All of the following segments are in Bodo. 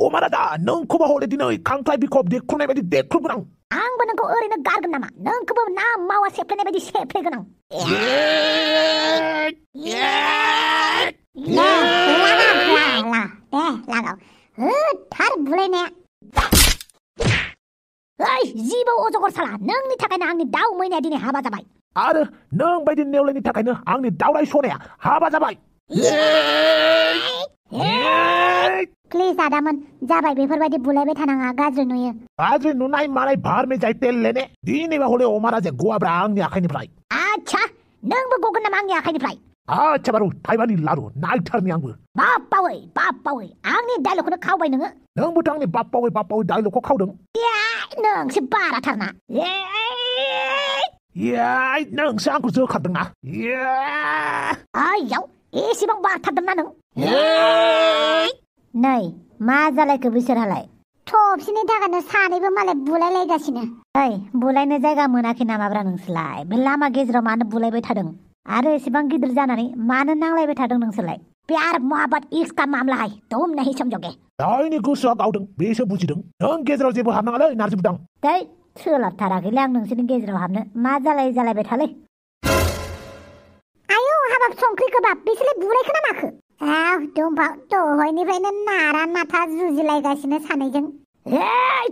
अमारादा नोंखौबो हले दिनै खांख्लाय बिखब देख्रुबनाय बायदि देख्रुबगोन आं आंबो नोंखौ ओरैनो गारगोन नामा नोंखौबो ना मावा सेफ्लेनाय बायदि सेफ्लेगोन आं लागाव होथार बुलायनाया ओइ जिबौ अजगर साला नोंनि थाखायनो आंनि दाउ मैनाया दिनै हाबा जाबाय आरो नों बायदि नेवलायनि थाखायनो आंनि दावराय सनाया हाबा जाबाय प्लिज आदामोन जाबाय बेफोरबायदि बुलायबाय थानाङा गाज्रि नुयो गाज्रि नुनाय मालाय भारमे जाय तेललेने दिनैबा हले अमाराजे गवाब्रा आंनि आखाइनिफ्राय आच्छा नोंबो गगोन नामा आंनि आखाइनिफ्राय आच्छा बारु थाइबानि लारु नायथारनि आंबो बाप्पावै आंनि डायलगखौनो खावबाय नोङो नोंबोथ' आंनि बाप्पावै डायलगखौ खावदों नोंसो बाराथारना नोंसो आंखौ जोखारदोंना आइयाव एसेबां बारथारदोंना नों नै मा जालायखो बिसोरहालाय थबसिनि थाखायनो सानैबो मालाय बुलायलायगासिनो ओइ बुलायनो जायगा मोनाखै नामाब्रा नोंसोरलाय बे लामा गेजेराव मानो बुलायबाय थादों आरो एसेबां गिदिर जानानै मानो नांलायबाय थादों नोंसोरलाय प्यार मोहब्बत इश्क का मामला है तुम नहीं समझोगे जायनि गोसोआ गावदों बेसो बुजिदों नों गेजेराव जेबो हाबनाङालै नारजि बुदां दै सोलाबथाराखैलै आं नोंसोरनि गेजेराव हाबनो मा जालायबाय थालै आयौ हाबाब संख्रि गोबाब बिसोरलाय बुलायखो ना माखो दंफां दहायनिफ्रायनो नारा नाथा जुजिलायगासिनो सानैजों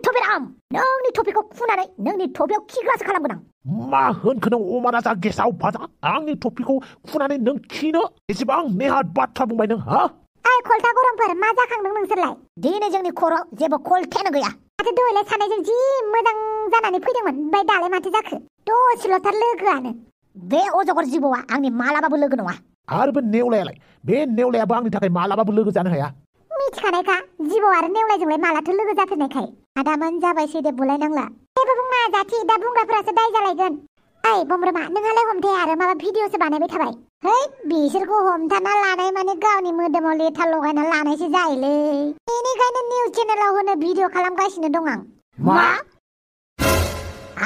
थबिराम नोंनि टपिकखौ खुनानै नोंनि टपिकआव खिग्रासो खालामगोन आं मा होनखो नों अमाराजा गेसाव फाजा आंनि टपिकखौ खुनानै नों खिनो एसेबां नेहात बाथ्रा बुंबाय नों हा ओइ खलथा गरमफोर मा जाखांदों नोंसोरलाय दिनै जोंनि खर'आव जेबो खलथायानो गैया माथो दहायलाय सानैजों जि मोजां जानानै फैदोंमोन ओमफ्राय दालाय माथो जाखो दसेल'थार लोगोआनो बे अजगर जिबौआ आंनि मालाबाबो लोगो नङा आरो बे नेवलायाबो आंनि थाखाय मालाबाबो लोगो जानो हाया मिथिखानायखा जिबौ आरो नेवलायजोंलाय मालाथो लोगो जाथारनायखाय आदामोन जाबायसै दे बुलायनांला जेबो बुङा जाथि दा बुंग्राफोरासो दाय जालायगोन ओइ बमब्रमा नोंहालाय हमथाया आरो माबा भिडिअसो बानायबाय थाबाय है बिसोरखौ हमथाना लानाय माने गावनि मोदोमाव लेथा लगायना लानायसो जायोलै बेनिखायनो निउस चेनेलाव होनो भिडिअ खालामगासिनो दं आं मा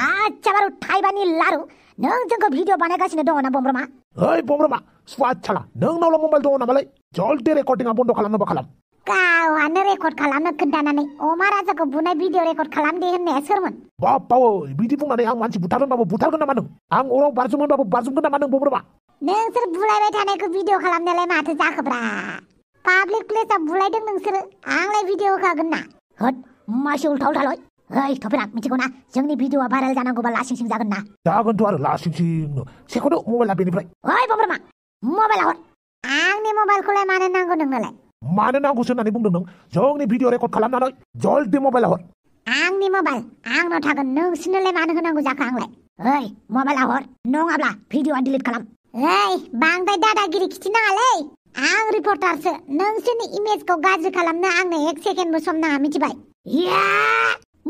आच्छा बारु थाइबानि लारु नों जोंखौ भिडिअ बानायगासिनो दङ ना बमब्रमा ओइ बमब्रमा स्वाद छाला नोंनावल' मबाइल दङ नामालाय जल्दि रेकर्डिंआ बन्द खालामनोबा खालाम गावहानो रेकर्ड खालामनो खोन्थानानै अमा राजाखौ बुनाय भिडिअ रेकर्ड खालामदे होननाया सोरमोन बाप्पावो बिदि बुंनानै आं मानसि बुथारगोनबाबो बुथारगोन नामा नों आं अराव बारजुमगोनबाबो बारजुमगोन नामा नों बमब्रमा नोंसोर बुलायबाय थानायखौ भिडिअ खालामनायालाय माथो जाखोब्रा पाब्लिक प्लेसाव बुलायदों नोंसोर आंलाय भिडिअ होखागोन ना होद मासि उल्था उल्थालय ओइ थफेरा मिथिगौ ना जोंनि भिडिअआ भाइरेल जानांगौबा लासिंसिं जागोन ना जागोनथ' आरो लासिंसिंनो सेखौनो मबाइला बेनिफ्राय ओइ बमब्रमा मबाइला हर आंनि मबाइलखौलाय मानो नांगौ नोंनोलाय मानो नांगौसो होननानै बुंदों नों जोंनि भिडिअ रेकर्ड खालामनानै जल्दि मबाइला हर आंनि मबाइल आंनाव थागोन नोंसिनोलाय मानो होनांगौ जाखो आंलाय ओइ मबाइला हर नङाब्ला भिडिअआ डिलिट खालाम ओइ बांद्राय दादागिरि खिथिनाङालै आं रिपर्टारसो नोंसोरनि इमेजखौ गाज्रि खालामनो आंनो 1 सेकेन्डबो सम नाङा मिथिबाय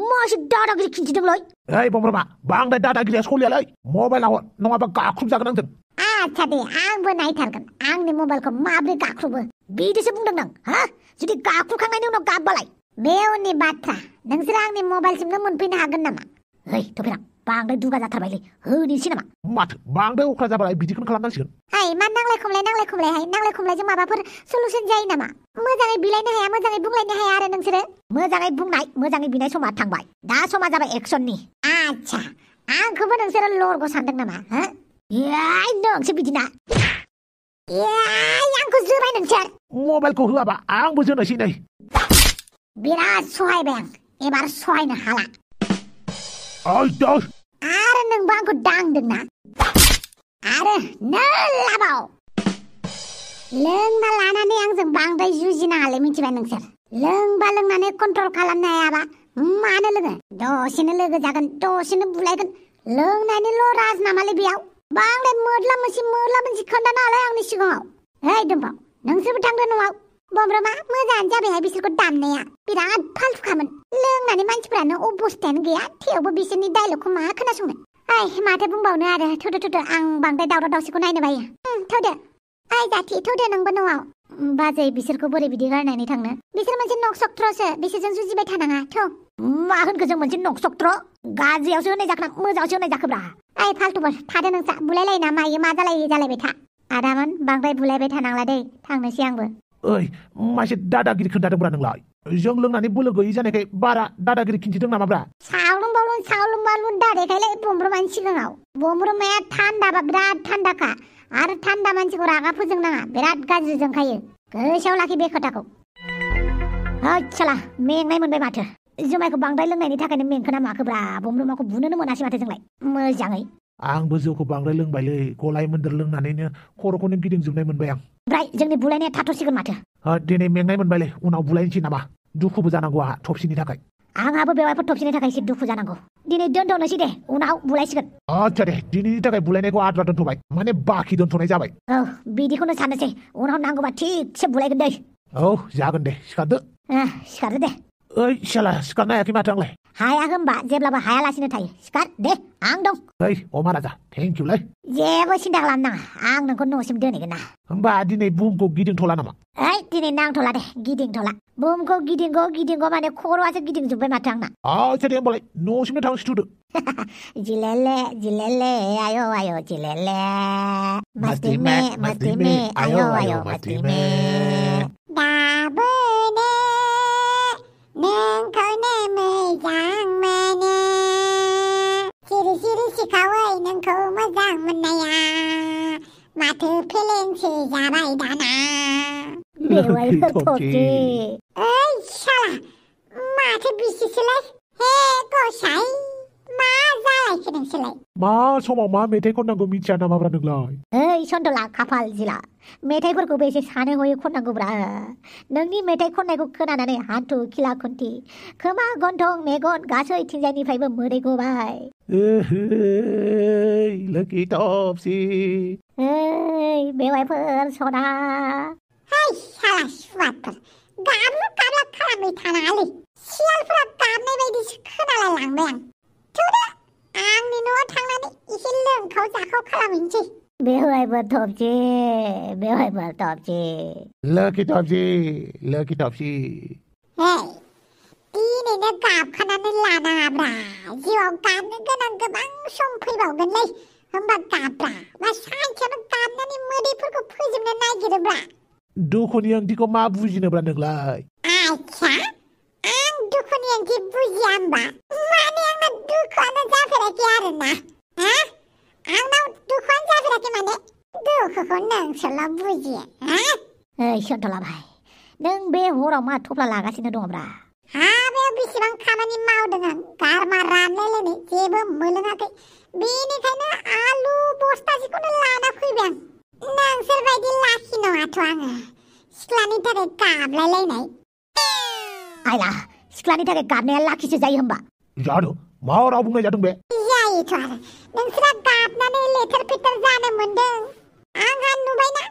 मासि दादागिरि खिन्थिदोंलै ओइ बमब्रमा बांद्राय दादागिरिया सलियालै मबाइला हर नङाबा गाख्रुब जागोन आंजों आच्छा दे आंबो नायथारगोन आंनि मबाइलखौ माब्रै गाख्रुबो बिदिसो बुंदों नों हा जुदि गाख्रुबखांनायनि उनाव गाबबालाय बे उननि बाथ्रा नोंसोर आंनि मबाइलसिमनो मोनफैनो हागोन नामा ओइ थफेरा बांद्राय दुगा जाथारबायलै होनोसै नामा माथो बांद्राय अख्रा जाबालाय बिदिखौनो खालामनांसिगोन हाय मा नांलाय खमलायजों माबाफोर सलुसन जायो नामा मोजाङै बिलायनो हाया मोजाङै बुंलायनो हाया आरो नोंसोरो मोजाङै बुंनाय मोजाङै बिनाय समा थांबाय दा समा जाबाय एक्सननि आच्छा आंखौबो नोंसोरो लरग' सानदों नामा हो नोंसो बिदिना आंखौ जोबाय नोंसोर मबाइलखौ होआबा आंबो जोनोसै नै बिराद सहायबाय आं एबार सहायनो हाला आरो नोंबो आंखौ दांदोंना आरो लाबाव लोंना लानानै आंजों बांद्राय जुजिनाङालै मिथिबाय नोंसोर लोंबा लोंनानै कन्ट्रल खालामनो हायाबा मानो लोङो दसेनो लोगो जागोन दसेनो बुलायगोन लोंनायनिल' राज नामालै बेयाव बांद्राय मोदला मोनसि खोन्थानाङालै आंनि सिगाङाव ओइ दंफां नोंसोरबो थांदो न'आव बमब्रमा मोजाङानो जाबायहाय बिसोरखौ दामनाया बिराद फाल्थुखामोन लोंनानै मानसिफ्रानो अबस्थायानो गैया थेवबो बिसोरनि डायलगखौ मा खोनासंनो ओइ माथो बुंबावनो आरो थौदो आं बांद्राय दावराव दावसिखौ नायनो बायो थौदो ओइ जाथि थौदो नोंबो न'आव बाजै बिसोरखौ बोरै बिदि गारनानै थांनो बिसोर मोनसे नक्सक्त्रसो बिसोरजों जुजिबाय थानाङा थौ मा होनखो जों मोनसे नक्सक्त्र गाज्रियावसो होनाय जाखोना मोजाङावसो होनाय जाखोब्रा ओइ फाल्थुफोर थादो नोंसा बुलायलायना मायो मा जालायबाय था आदामोन बांद्राय बुलायबाय थानांला दै थांनोसै आंबो ओइ मासे दादागिरि खोन्थादोंब्रा नोंलाय जों लोंनानै बोलो गैयि जानायखाय बारा दादागिरि खिन्थिदों नामाब्रा सावलुं बावलुं दारेखायलाय बमब्रुमानि सिगाङाव बमब्रुमाया थान्दाबा बिराद थान्दाखा आरो थान्दा मानसिखौ रागा फोजोंनाङा बिराद गाज्रि जोंखायो गोसोआव लाखि बे खोथाखौ साला मेंनाय मोनबाय माथो जुमायखौ बांद्राय लोंनायनि थाखायनो मेंखोना माखोब्रा बमब्रुमाखौ बुनोनो मोनासै माथो जोंलाय मोजाङै आंबो जौखौ बांद्राय लोंबायलै गलाय मोन्देर लोंनानैनो खर'खौनो गिदिंजोबनाय मोनबाय आं ओमफ्राय जोंनि बुलायनाया थाथ'सिगोन माथो दिनै मेंनाय मोनबायलै उनाव बुलायनोसै नामा दुखुबो जानांगौ आंहा थबसिनि थाखाय आंहाबो बेवाइफोर थबसिनि थाखाय एसे दुखु जानांगौ दिनै दोनथ'नोसै दे उनाव बुलायसिगोन आच्छा दे दिनैनि थाखाय बुलायनायखौ आद्रा दोनथ'बाय माने बाखि दोनथ'नाय जाबाय बिदिखौनो साननोसै उनाव नांगौबा थिगसे बुलायगोन दै औ जागोन दे सिखारदो सिखारदो दे ओइ साला सिखारनो हायाखै माथो आंलाय हाया होमबा जेब्लाबो हायालासिनो थायो सिखार दे आं दं ओइ अमा राजा थेंक इउलै जेबो सिन्था खालामनाङा आं नोंखौ न'सिम दोनहैगोन ना होमबा दिनै बुहुमखौ गिदिंथ'ला नामा दिनै नांथ'ला दे गिदिंथ'ला बुहुमखौ गिदिंगौ माने खर'आसो गिदिंजोब्बाय माथो आंना आच्छा दे होमबालाय न'सिमनो थांसिथ'दो जिलेले आयो आयो जिलेले मस्ती में आयो मस्ती में दाबोनो नोंखौनो मोजां मोनो सिरि सिखावै नोंखौ मोजां मोननाया माथो फेलेंसो जाबाय दाना बेवाइफोर थफि ओइ साला माथो बिसिसोलाय हे गसाइ मा जालायखो नोंसोरलाय मा समाव मा मेथाइ खननांगौ मिथिया नामाब्रा नोंलाय ओइ सन्दला खाफाल जिला मेथाइफोरखौबो एसे सानै हयै खननांगौब्रा नोंनि मेथाइ खननायखौ खोनानानै हान्थु खिला खुन्थि खोमा गन्थं मेगन गासैथिंजायनिफ्रायबो मोदै गबाय लोखि थफसि ओइ बेवाइफोर सना है साला सुवादफोर गाब्रु गाब्ला खालामबाय थानाङालै सियालफोरा गाबनाय बायदिसो खोनालाय लांबाय आं थुदो आंनि न'आव थांनानै एसे लोंखाव जाखाव खालामहैनोसै बेवाइफोर थफसि लोखि थफसि हे दिनैनो गाबखानानै लानाङाब्रा जिउआव गाबनो गोनां गोबां सम फैबावगोनलै होमबा गाबब्रा मा सानसेयावनो गाबनानै मोदैफोरखौ फोजोबनो नागिरोब्रा दुखुनि ओंथिखौ मा बुजिनोब्रा नोंलाय आच्छा आं दुखुनि ओंथि बुजिया होमबा माने आंना दुखुआनो जाफेराखै आरोना आंनाव दुखुआनो जाफेराखै माने दुखुखौ नोंसोरल' बुजियो ओइ सन्तला भाइ नों बे हराव मा थफ्ला लागासिनो दङब्रा हाबायाव बेसेबां खामानि मावदों आं गारमा रानलायलायनाय जेबो मोलोङाखै बेनिखायनो आलु बस्तासेखौनो लाना फैबाय आं नोंसोरबायदि लाखि नङाथ' आङो सिख्लानि थाखाय गाबलायलायनाय आइला सिख्लानि थाखाय गाबनाया लाखिसो जायो होमबा जानो मा राव बुंनाय जादों बे जायोथ' आरो नोंसोरा गाबनानै लेथेर फेथेर जानो मोनदों आंहा नुबायना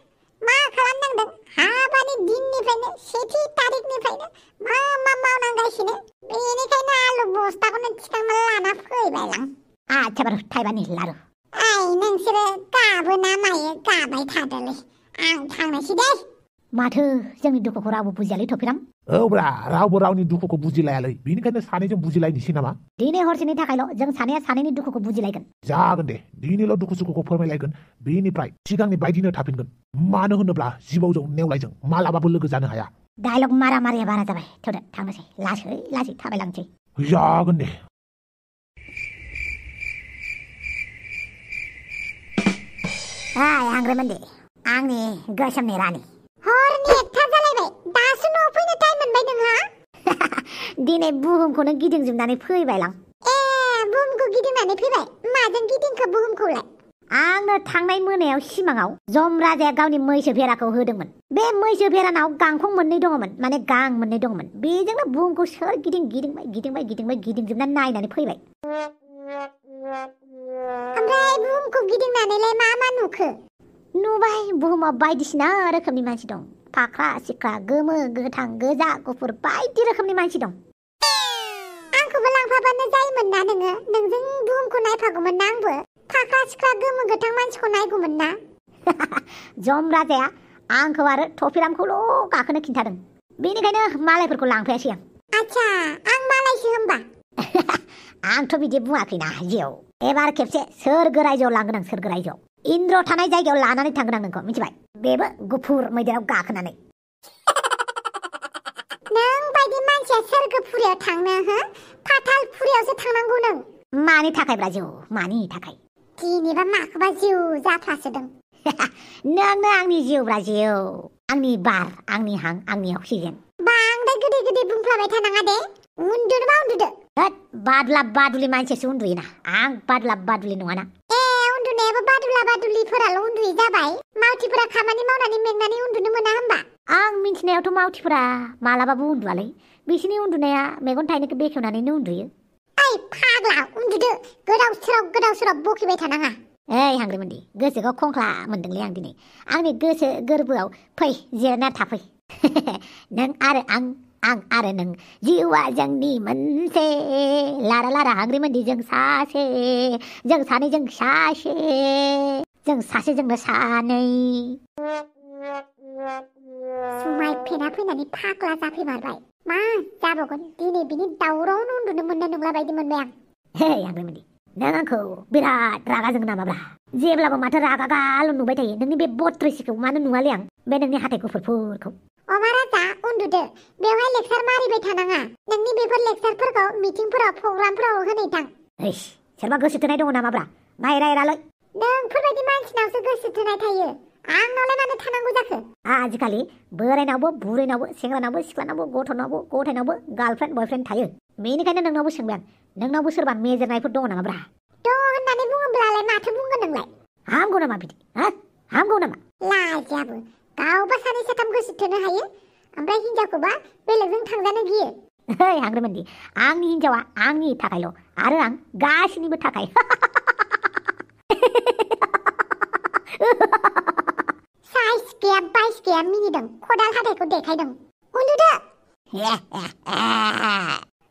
मा खालामनांदों हाबानि दिननिफ्रायनो सेथि तारिखनिफ्रायनो मा मावनांगासिनो बेनिखायनो आलु बस्ताखौनो थिखांना लाना फैबायलां आच्छा बारु थाइबानि लारु ओइ नोंसोरो गाबो ना मायो गाबाय थादोलै आं थांनोसै दे माथो जोंनि दुखुखौ रावबो बुजियालै थफिराम औब्रा रावबो रावनि दुखुखौ बुजिलायालै बेनिखायनो सानैजों बुजिलायनोसै नामा दिनै हरसेनि थाखायल' जों सानैया सानैनि दुखुखौ बुजिलायगोन जागोन दे दिनैल' दुखु सुखुखौ फोरमायलायगोन बेनिफ्राय सिगांनि बायदिनो थाफिनगोन मानो होनोब्ला जिबौजों नेवलायजों मालाबाबो लोगो जानो हाया डायलग मारिया बारा जाबाय थौदो थांनोसै लासै थाबायलांसै जागोन दे आंग्रोमोन्दे आंनि गोसोमनि रानि हरनि 1टा जालायबाय दासो न'आव फैनो टाइम मोनबाय नोंहा दिनै बुहुमखौनो गिदिंजोबनानै फैबायलां बुहुमखौ गिदिंनानै फैबाय माजों गिदिंखो बुहुमखौलाय आंनो थांनाय मोनायाव सिमाङाव जम राजाया गावनि मैसो भेराखौ होदोंमोन बे मैसो भेरानाव गांखं मोननै दङमोन माने गां मोननै दङमोन बेजोंनो बुहुमखौ सोरगिदिं गिदिंजोबनानै नायनानै फैबाय ओमफ्राय बुहुमखौ गिदिंनानैलाय मा नुखो नुबाय बुहुमाव बायदिसिना रोखोमनि मानसि दं फाख्रा सिख्रा गोमो गोथां गोजा गुफुर बायदि रोखोमनि मानसि दं आंखौबो लांफाबानो जायोमोन ना नोङो नोंजों बुहुमखौ नायफागौमोन ना आंबो फाख्रा सिख्रा गोमो गोथां मानसिखौ नायगौमोन ना जम राजाया आंखौ आरो थफिरामखौल' गाखोनो खिन्थादों बेनिखायनो मालायफोरखौ लांफायासै आं आच्छा आं मालायसो होमबा आंथ' बिदि बुङाखैना जिउ एबार खेबसे सोरगो रायजोआव लांगोन आं सोरगो रायजोआव इन्द्र थानाय जायगायाव लानानै थांगोन आं नोंखौ मिथिबाय बेबो गुफुर मैदेराव गाखोनानै नों बायदि मानसिया सोरगोफुरियाव थांनो हो फाथालफुरियावसो थांनांगौ नों मानि थाखायब्रा जिउ मानि थाखाय दिनैबा माखौबा जिउ जाफ्लासोदों नोंनो आंनि जिउब्रा जिउ आंनि बार आंनि हां आंनि अक्सिजेन बांद्राय गोदै गोदै बुंफ्लाबाय थानाङा दे उन्दुनोबा उन्दुदो होद बादुला बादुलि मानसियासो उन्दुयोना आं बादुला बादुलि नङाना उन्दुनायाबो बादुला बादुलिफोराल' उन्दुयो जाबाय मावथिफोरा खामानि मावनानै मेंनानै उन्दुनो मोना होमबा आं मिन्थिनायावथ' मावथिफोरा मालाबाबो उन्दुआलै बिसिनि उन्दुनाया मेगन थाइनैखौ बेखेवनानैनो उन्दुयो ओइ फाग्ला उन्दुदो गोदाव सोराव बकिबाय थानाङा ओइ हांग्रिमोनदि गोसोखौ खंख्ला मोनदोंलै आं दिनै आंनि गोसो गोरबोआव फै जिरायना थाफै नों आरो आं आरो नों जिउआ जोंनि मोनसे लारा लारा हांग्रिमोनदि जों सासे जों सानैजों सासे जों सासेजोंनो सानै जुमाय फेना फैनानै फाग्ला जाफैमारबाय मा जाबावगोन दिनै बिनि दावरावनो उन्दुनो मोननाय नंला बायदि मोनबाय आं हे हांग्रिमोनदि नों आंखौ बिराद रागा जोङो नामाब्रा जेब्लाबो माथो रागा गाल नुबाय थायो नोंनि बे बद्रसिखौ मानो नुवालै आं बे नोंनि हाथाइ गुफुरफोरखौ अमा राजा उन्दुदो बेवहाय लेक्सार मारिबाय थानाङा नोंनि बेफोर लेक्सारफोरखौ मिटिंफोराव प्रग्रामफोराव होनाय थां ओइस सोरबा गोसो थोनाय दङ नामाब्रा नायरायरालै नोंफोरबायदि मानसिनावसो गोसो थोनाय थायो आंनावलाय मानो थानांगौ जाखो आजिखालि बोरायनावबो बुरैनावबो सेंग्रानावबो सिख्लानावबो गथ'नावबो गार्लफ्रेन्ड बयफ्रेन्ड थायो बेनिखायनो नोंनावबो सोंबाय आं नोंनावबो सोरबा मेजेरनायफोर दङ नामाब्रा दं होननानै बुङोब्लालाय माथो बुंगोन नोंलाय हामगौ नामा बिदि हामगौ नामा लाजियाबो गावबा सानै साथाम गोसो थोनो हायो ओमफ्राय हिनजावखौबा बेलेगजों थांजानो गियो ओइ हांग्रिमोनदि आंनि हिनजावा आंनि थाखायल' आरो आं गासिनिबो थाखाय साइस गैया बाइस गैया मिनिदों खदाल हाथाइखौ देखायदों उन्दुदो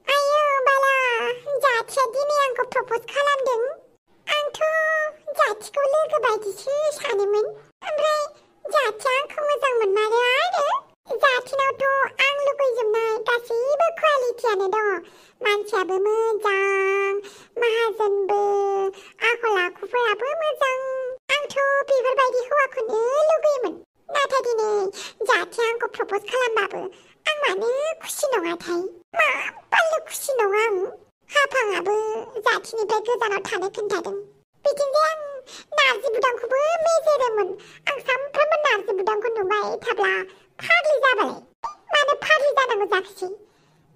आयौ बाला जाथिया दिनै आंखौ प्रपज खालामदों आंथ' जाथिखौ लोगो बायदिसो सानोमोन ओमफ्राय जाथिया आंखौ मोजां मोनमारो आरो जाथिनावथ' आं लुगैजोबनाय गासैबो क्वालिटियानो दङ मानसियाबो मोजां माहाजोनबो आखल आखुफोराबो मोजां आंथ' बेफोरबायदि हौवाखौनो लुगैयोमोन नाथाय दिनै जाथिया आंखौ प्रपज खालामबाबो आं मानो खुसि नङाथाय माबाल खुसि नङा आं हाफाङाबो जाथिनिफ्राय गोजानाव थानो खोन्थादों बिदिनो आं नारजि बुदांखौबो मेजेरोमोन आं सानफ्रोमबो नारजि बुदांखौ नुबाय थाब्ला फाग्लि जाबाय मानो फाग्लि जानांगौ जाखिसै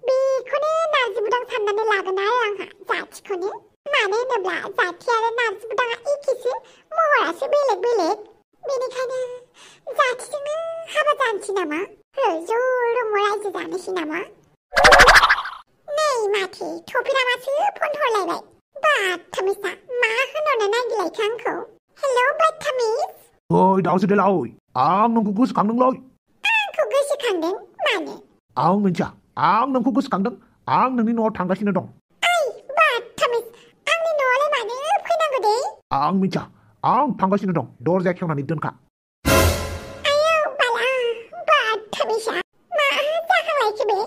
बेखौनो नारजि बुदां साननानै लागोन आरो आंहा जाथिखौनो मानो होनोब्ला जाथि आरो नारजि बुदाङा एखेसो महरासो बेलेग बेलेग बेनिखायनो जाथिजोंनो हाबा जानोसै नामा ज' रुमाव रायजो जानोसै नामा नै माथो थफिरामासो फन हरलायबाय बाथामिसा मा होनहरनो नागिरलायखो आंखौ हेलौ बाथामिस ओइ दाउसो देलाय आं नोंखौ गोसोखांदोंलै आंखौ गोसोखांदों मानो आं मिन्थिया आं नोंखौ गोसोखांदों आं नोंनि न'आव थांगासिनो दं ओइ बाथामिस आंनि न'आवलाय मानो फैनांगौ दे आं मिन्थिया आं थांगासिनो दं दरजा खेवनानै दोनखा आयौ बाला बाथामिसा मा जाखांलायखो बे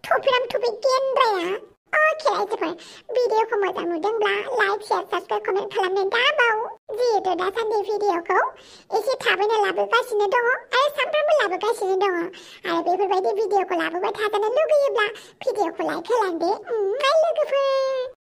थफिराम थफि गेन्द्राया अके रायजोफोर भिडिअखौ मोजां नुदोंब्ला लाइक शेयार साबस्क्राइब कमेन्ट खालामनो दाबाव जिहेतु दासान्दि भिडिअखौ एसे थाबैनो लाबोगासिनो दङ आरो सानफ्रोमबो लाबोगासिनो दङ आरो बेफोरबायदि भिडिअखौ लाबोबाय थाजानो लुगैयोब्ला भिडिअखौ लाइक होलांदो लोगोफोर